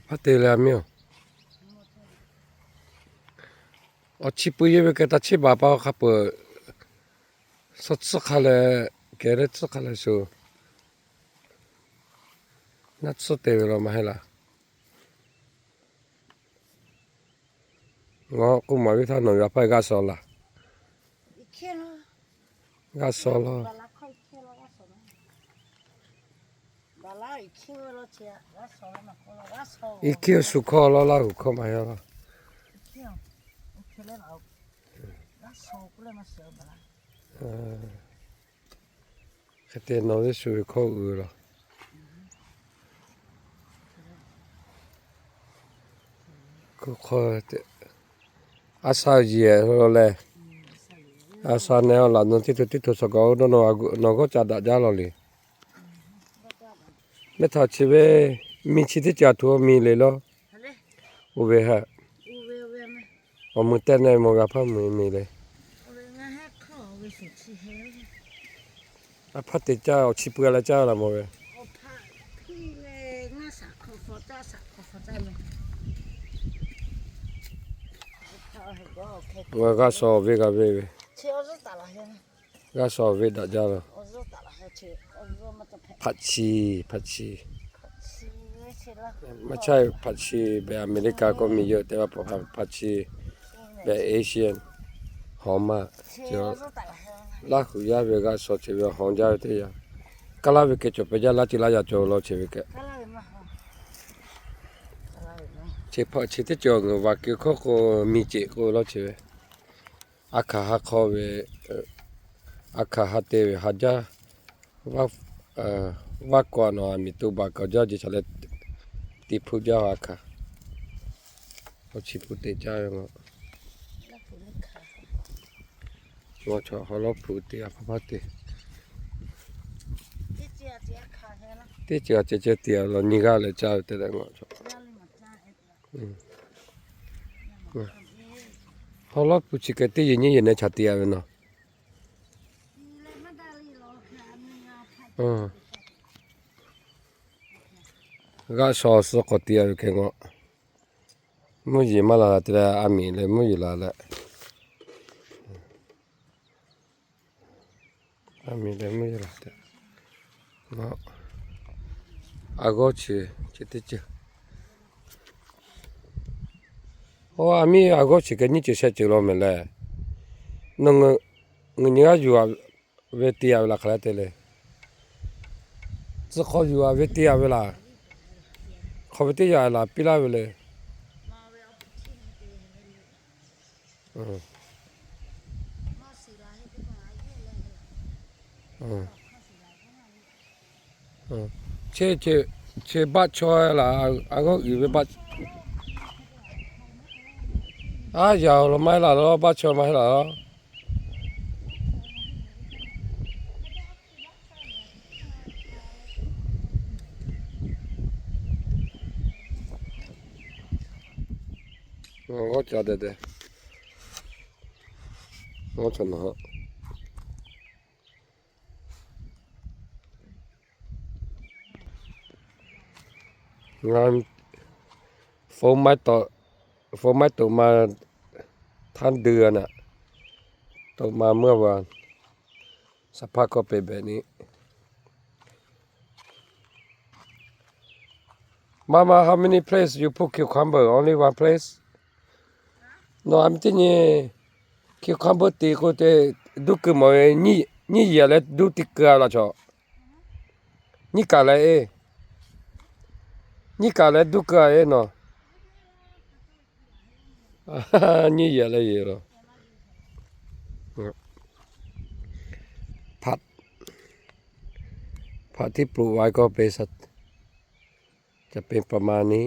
Hpaˇ te leh a miˇ-oˬ, awˬ chi pui yehˇ ve keh taˇ chiˇ baˬ pa hk'a peuˬ, suh tcuhˉ hk'a leh, kehˬ leh tcuhˉ hk'a leh shuˍ, naˆ tcuhˉ te ve la maˇ heˆ laˇ. Ngaˬ k'oˆ maˍ ve htaˇ nawˬ ve a hpaˇ g'a shaw laˇ. G'a shaw laˇ. Iˉ hkiˇ shu hkawˇ laˇ, Laˇ huˍ hkawˇ maˇ heˆ laˇ. Hk'e te nawˬ ve shu ve hkawˇ uiˍ laˇ. Aˉ shaˆ yehˬ lo leh, aˉ shaˆ nehˬ laꞈ nawˬ teˇ to teˇ to shaw kaꞈ oˇ dawˇ nawˬ g'awˇ ca daꞈ jaˇ law le. Mehˆ htaꞈ chi ve miˬ chi teˇ caˬ htuꞈ miˬ le law. Oˇ ve hehꞈ, awˬ mui tehˆ nehˆ mawˬ ve a hpaˇ mui miˬ le. A hpaˇ te caˇ, awˬ chi pui a leh caˇ laˇ mawˬ ve. G'a shaw ve g'a ve ve. G'a shaw ve daꞈ jaˇ laˇ. Hpaꞈ chi, hpaꞈ chi. Maˇ chaˇ hpaꞈ chi, behˬ America k'oˆ miˬ yeuˬ te pa hpaꞈ chi, behˬ Asian, hawˬ maˇ. Laˇ huˍ yaˇ ve g'a shaw chi ve hawˬ jaˇ ve teˇ yanˇ, kaˇ laˇ ve keh cawˬ pehˬ jaˇ laˇ, ci laˇ yaꞈ cawˬ law chi ve keh. Chi hpaꞈ chi teˇ cawˬ ngaˬ vaˬ keu hkawˇ k'o, miˬ ceꞈ k'o law chi ve. A hkaˍ ha hk'aw ve, a hkaˍ ha te ve ha jaˇ, vaˇ kawꞈ nawˬ a miˬ to baˬ kaꞈ jaˇ, jeˬ chaꞈ leh te hpuˇ jaˇ a hkaˍ. Awˬ chi pui te caˇ ve ngaˬ, ngaˬ chaw haw lawˉ hpu te a hpaˇ hpaˇ te. Teˇ ceuˬ a ceh ceh te a law, nyi g'aˇ leh caˇ ve te leh ngaˬ chaw. Haw lawˉ hpu chi keh teˇ yehˬ nyiˇ yehˬ nehˬ chaꞈ te a ve nawˬ. G'aˆ shaw suh k'awꞈ te a ve keh ngaˬ, mvuhˇ yeˬ maˇ la la te leh a miˬ leh mvuhˇ yeˬ la leh, a miˬ leh mvuhˇ yeˬ la te, a g'awˇ chi, chi teˇ ceuˬ. Oˇ, a miˇ a g'awˇ chi keh nyiˇ ceuˬ shehˆ ceuˬ law mehˍ leh, nawˬ ngaˬ nyi g'aˇ yuˬ a ve te a ve laˬ hk'aˬ leh te le. Tcuh hk'aw yuˬ a ve te a ve laˬ, hk'aˬ ve teˇ yanˇ laˬ piˇ laˇ ve le. Chi, chi baˆ chaw laˬ, a g'awˇ uiˍ ve baˆ, aˉ yaꞈ awˬ lawn maˇ heˆ laˬ law, baˆ chaw maˇ heˆ laˬ law. G'awˇ ca deh deh, g'awˇ ca nawˬ. Ngaˬ phone maiˉ toꞈ, phone maiˉ toꞈ ma htaˇ dui a naꞈ, toꞈ ma meuˇ a va, saˍ hpaˇ kawˇ pehꞈ behꞈ ni. Mama, how many place you put cucumber? Only one place? Nawˬ a miˬ teˇ nyi cucumber te k'o te, duˇ keu mawˬ ve, nyiˇ yehˬ leh duˇ te keu a laˬ chaw. Nyiˇ kaˬ leh e, nyiˇ kaˬ leh duˇ keu a e nawˬ. Nyiˇ yehˬ leh yeˬ laˬ. Hpaꞈ, hpaꞈ tiˉ ploꞈ ve k'awˇ pe sa, ca pe pa ma ni.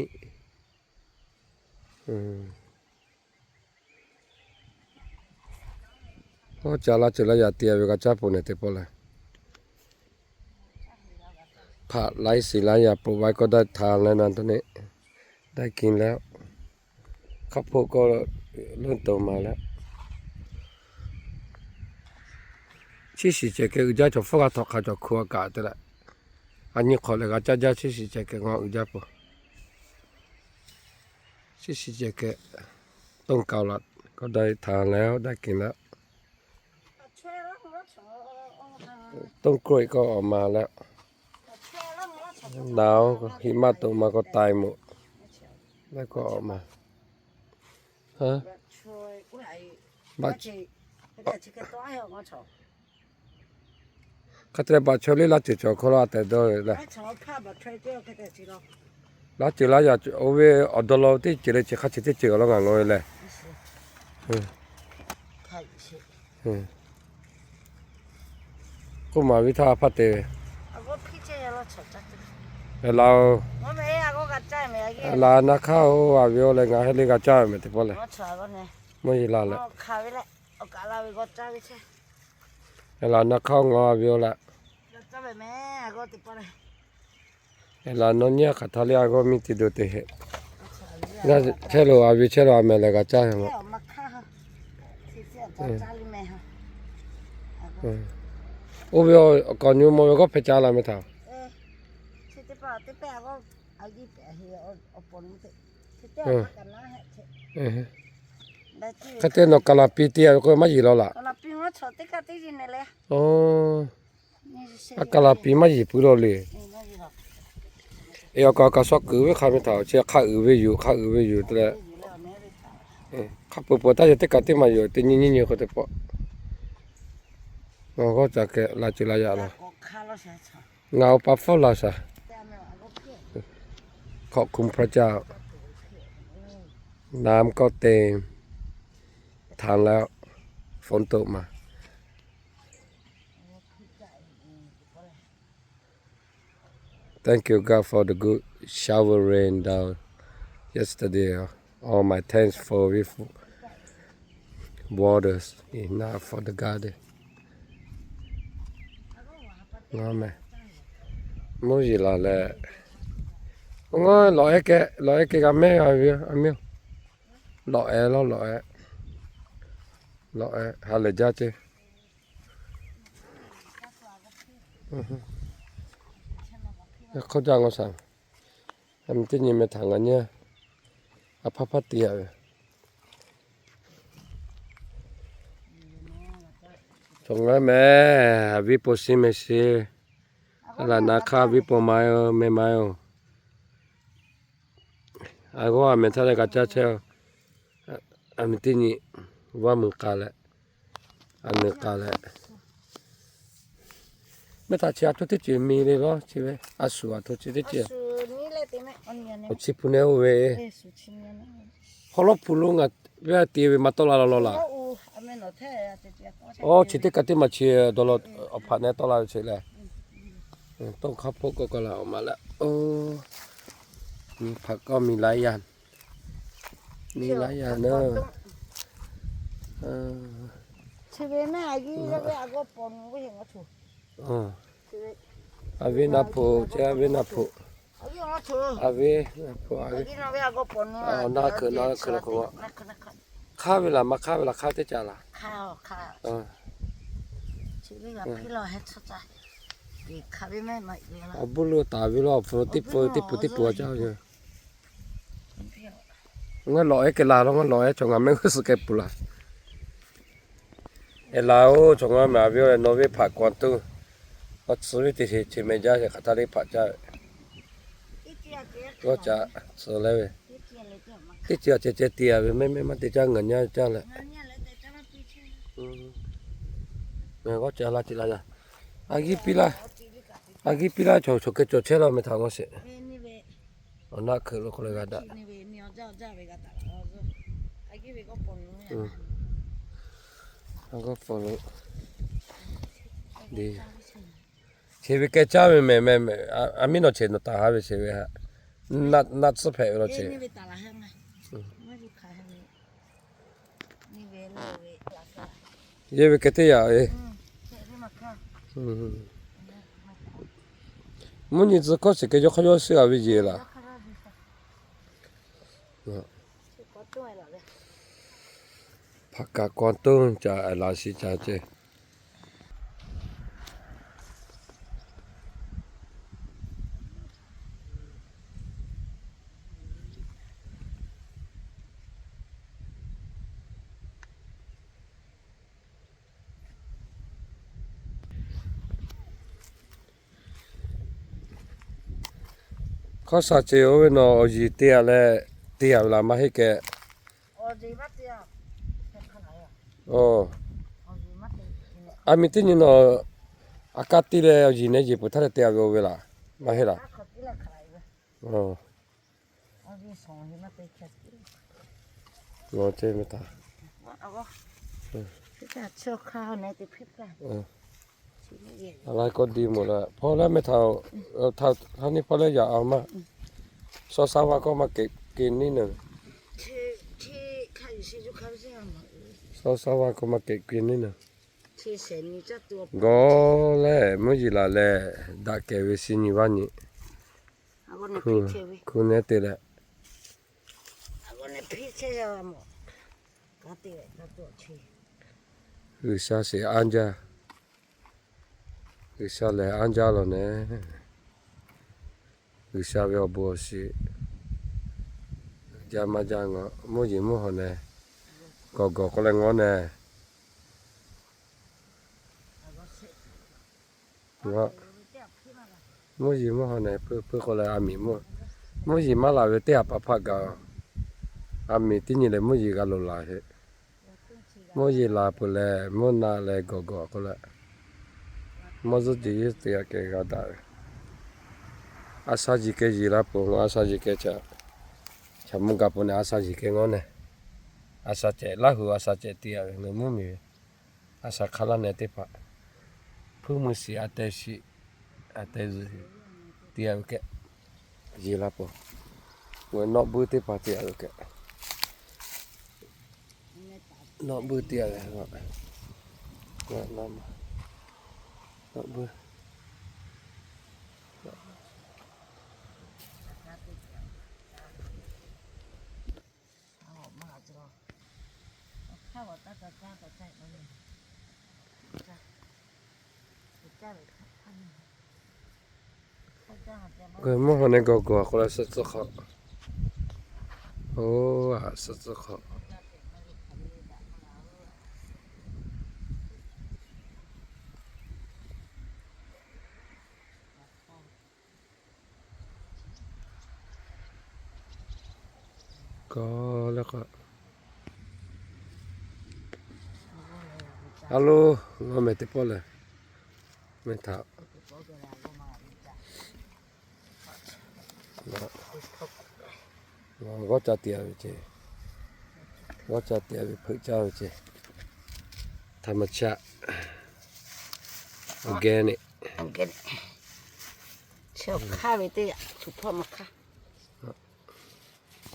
Oˇ ca laˇ ceuˬ laˇ yaꞈ te a ve g'a caˇ peuˬ nehˬ teˇ pawˆ lehˬ, hpaꞈ laiˉ shiˍ laiˉ yaꞈ ploꞈ ve k'awˇ daꞈ htaꞈ leh na dawˇ neˆ, daiˇ kin leh, hk'a hpoˆ k'awˇ leuˆ to ma leh, chiˇ shiˍ ceh keh uiˍ jaˇ cawˬ hpfuhˇ g'a htawꞈ hk'a cawˬ hku a kaꞈ te leh, a nyi hk'awꞈ lehˬ g'a caˇ jaˇ chiˇ shiˍ ceh keh ngaˬ uiˍ jaˇ peuˬ. Shiˉ shiˉ ceh keh, toˇ kaoˍ laꞈ k'awꞈ dai htaꞈ leh dai kehˬ leh, toˇ k'oˆ k'awꞈ awˬ ma leh, naˍ oˬ hiꞈ maˇ toꞈ ma k'awꞈ taiˍ moˍ leh k'awꞈ awˬ ma. Hk'e te leh baꞈ chaweh liˇ laˇ ceuˬ cawˬ hk'aw lo a tehꞈ dawˇ leh, laˇ ceuˬ laˇ yaꞈ oˇ ve awˬ dawˇ law teˇ ceuˬ leh chi hk'a chi teˇ ceuˬ awˬ lawn ngaˬ ngaw ve leh. K'oˆ maˍ ve htaˇ hpaˇ te ve. Laˬ oˬ, laˬ na hk'aˇ oˇ a ve oˇ leh ngaˬ hui le g'a caˇ ve mehˍ teˇ pawˆ leh. Mvuhˇ yeˬ la leh, laˬ na hk'aˇ oˇ ngaˬ a ve oˇ leh, laˬ nawˬ nyi hk'aˬ htaˇ le a g'awˇ miˇ te do te heˆ. Chehˇ lo a ve chehˇ lo a mehˍ leh g'a caˇ ve mehˍ. Oˇ ve awˬ kaˍ nyi mawˬ ve g'awˇ hpehꞈ caˇ la meh htaꞈ. Hk'e te nawˬ kaˍ laˍ piˇ te a ve k'o maˇ yeˬ law laꞈ. A kaˍ laˍ piˇ maˇ yeˬ puiˉ law le. Eˬ, awˬ kaˍ awˬ kaˍ shaw kuiˬ ve hk'a meh htaꞈ chi hk'a uiˍ ve yoˬ, hk'a uiˍ ve yoˬ te leh, hk'a peu-eˬ peuˬ taˇ yehˬ teˇ kaꞈ teˇ maˬ yoˬ, teˇ nyi nyiˇ nyi k'o teˇ pawˆ. Ngaˬ g'awˇ ca keh la ceuˬ la yaꞈ la. Ngaˬ awˬ pa hpfuhˇ la shaˍ. Hk'awꞈ hkuˆ hpaˇ caˇ, naˍ mvuhˇ kawˆ te htaꞈ leh, phone toꞈ maˍ. Thank you, God, for the good shower rain down yesterday. All my tanks full with waters, enough for the garden. Ngaˬ meh, mvuhˇ yeˬ la leh, ngaˬ lawꞈ ehˉ keh, lawꞈ ehˉ keh g'a mehˉ g'a ve a miˇ. Lawꞈ ehˉ lawˬ, lawꞈ ehˉ, lawꞈ ehˉ ha lehˬ jaˇ ceˇ. Hk'aw jaˇ ngaw shaˍ. A mi teˇ nyi meh htaꞈ ngaˬ nyi a hpaˇ hpaˇ te a ve. Chaw ngaˬ meh, a viˉ po shiˉ meh shiˍ. A laˬ na hk'aˇ viˉ po ma-e oˬ, meh ma-e oˬ. A g'awˇ a meh htaˇ leh g'a caˇ chehˇ. A mi teˇ nyi vaˇ meuˬ k'a leh, a nyi k'a leh, meh htaꞈ chi a htoˇ teˇ ceuˬ mi le lawˇ chi ve, a shuˍ a htoˇ chi teˇ ceuˬ. Awˬ chi hpu neh oˇ ve, hawˉ lawˉ hpu lo ngaˬ ve a te ve maˇ tawˆ la la law laˬ. Awˬ chi teˇ kaꞈ teˇ maˬ chi dawˇ law, awˬ hpaꞈ neh tawˆ la ve chi leh, tawˇ hk'aˇ hpoˆ k'awꞈ k'awꞈ la awˬ ma leh, nyi hpaꞈ k'awˇ mi laiˉ yanˇ, mi laiˉ yanˇ naˉ. A viˉ na hpoꞈ ce, a viˉ na hpoꞈ, a viˉ na hpoꞈ, a viˉ, na hkeuꞈ na hkeuꞈ la k'o, hk'aˇ ve laˬ maˇ hk'aˇ ve laˬ hk'aˇ teˇ caꞈ laˬ. Awˬ buˇ lo taˍ ve lo awˬ hpu teˇ pu teˇ pu teˇ pu a caˇ ve. Ngaˬ lawꞈ ehˉ keh la law, ngaˬ lawꞈ ehˉ chaw ngaˬ mehˆ g'uˇ suhˍ keh puˬ laˬ. Eˬ, laˬ oˬ, chaw ngaˬ mehˍ a ve oˇ leh nawˬ ve hpaꞈ k'awꞈ tuˬ, awˬ tcuh ve teˇ sheˍ chi meh jaˇ sheˍ hk'aˬ htaˇ le hpaꞈ caˇ ve. G'awˇ ca tcuh leh ve, teˇ ceuˬ a ceh ceh te a ve mehˆ mehˆ maˇ te caˇ ngaˬ nyaˇ caˇ leh. G'awˇ ca la ce la yaˇ. A g'uiˇ piˇ laˇ, a g'uiˇ piˇ laˇ, chaw chaw keh cawˬ chehˇ laˇ meh htaꞈ g'awˇ sheˍ. Awˬ naˆ hkeuꞈ lo k'oˆ leh g'a daꞈ. G'awˇ paw lo, chi ve keh caˇ ve mehˍ mehˍ, a miˉ nawˬ cheˬ nawˬ taˍ ha ve cheˬ ve ha, naˆ tcuhˉ hpehꞈ ve law cheˬ. Yehˇ ve keh teˇ yaꞈ e. Mvuhˇ nyi tcuh hkawˇ shiˍ keh yawˇ hk'aˇ yawˇ shiˉ a ve yeˬ laˬ. Hpaꞈ kaꞈ k'awꞈ toˇ ca laˬ shiˍ ca ce. Hk'aˇ sha ceh oˇ ve nawˬ awˬ yiˬ te-a leh, te-a ve laˬ maˇ heˆ keh. Aˬ miˬ teˇ nyi nawˬ a kaˇ tiˇ leh awˬ yiˬ neh yeˬ peuˬ htaˇ leh te-a ve oˇ ve laˬ maˇ heˆ laˬ. Aˬ, la k'awꞈ diˬ mawˬ la hpawˇ leh meh htaꞈ, htaˇ niˇ hpawˇ leh yaꞈ a maˇ. Shaw sha va k'awꞈ maˇ kehˬ keu niˉ naˬ. Shaw sha va k'awꞈ maˇ kehˬ keu niˉ naˬ. Gawˬ leh mvuhˇ yeˬ laˬ leh daꞈ kehˬ ve shi nyi vaˇ nyi hkunˉ nehˉ te leh, G'uiˬsha sheˍ anˇ jaˇ. G'uiˬsha lehˬ anˇ jaˇ lawˬ neh. G'uiˬsha ve awˬ bon awˬ shiˍ jaˇ maˇ jaˇ ngaˬ mvuhˇ yeˬ mvuhˇ hawˬ neh, gawˬ gawˬ k'oˆ leh ngawˉ neh. Mvuhˇ yeˬ mvuhˇ hawˬ neh pui pui k'oˆ leh a miˍ mvuhˇ yeˬ maˇ laˬ ve teˇ ha pa hpaˆ gaˬ. A miˍ teˇ nyi lehˬ mvuhˇ yeˬ g'a loˍ laˬ heˆ. Mvuhˇ yeˬ laˬ peuˬ leh mvuhˇ na leh gawˬ gawˬ k'oˆ leh, mvuhˇ zuhˆ jeˬ yeˉ te g'a keh g'a daꞈ ve. A sha yiˍ keh yeˬ la peuˬ, a sha yiˍ keh chaꞈ, chaꞈ mvuh gaˬ peuˬ neh a sha yiˍ keh ngawˉ neh. A sha cehˬ Laˇ hu a sha cehˬ te-a ve ngaˬ mvuhˇ miˬ ve a sha hk'aˇ laˇ neh teˇ hpaˍ hpuiˇ mvuh shiˍ a teh shiˍ, a teh zuhˬ te-a ve keh yeˬ la peuˬ. Nawˆ buiˇ teˇ hpaˍ te-a ve keh, nawˆ buiˇ te-a ve, nawˆ buiˇ. Mvuhˇ hawˬ neh gawˬ gawˬ k'oˆ leh suh tcuhˇ hk'awꞈ. Oˇ, a suh tcuhˇ hk'awꞈ. Kawˬ leh k'o, a lo, ngaˬ mehˍ teˇ pawˆ lehˬ, meh htaꞈ g'awˇ ca te-a ve ce, g'awˇ ca te-a ve hpeuꞈ caˇ ve ce, ธรรมชาติ organic. Chi hk'aˇ ve teˇ yaꞈ shu hpawˇ maˇ hk'aˇ.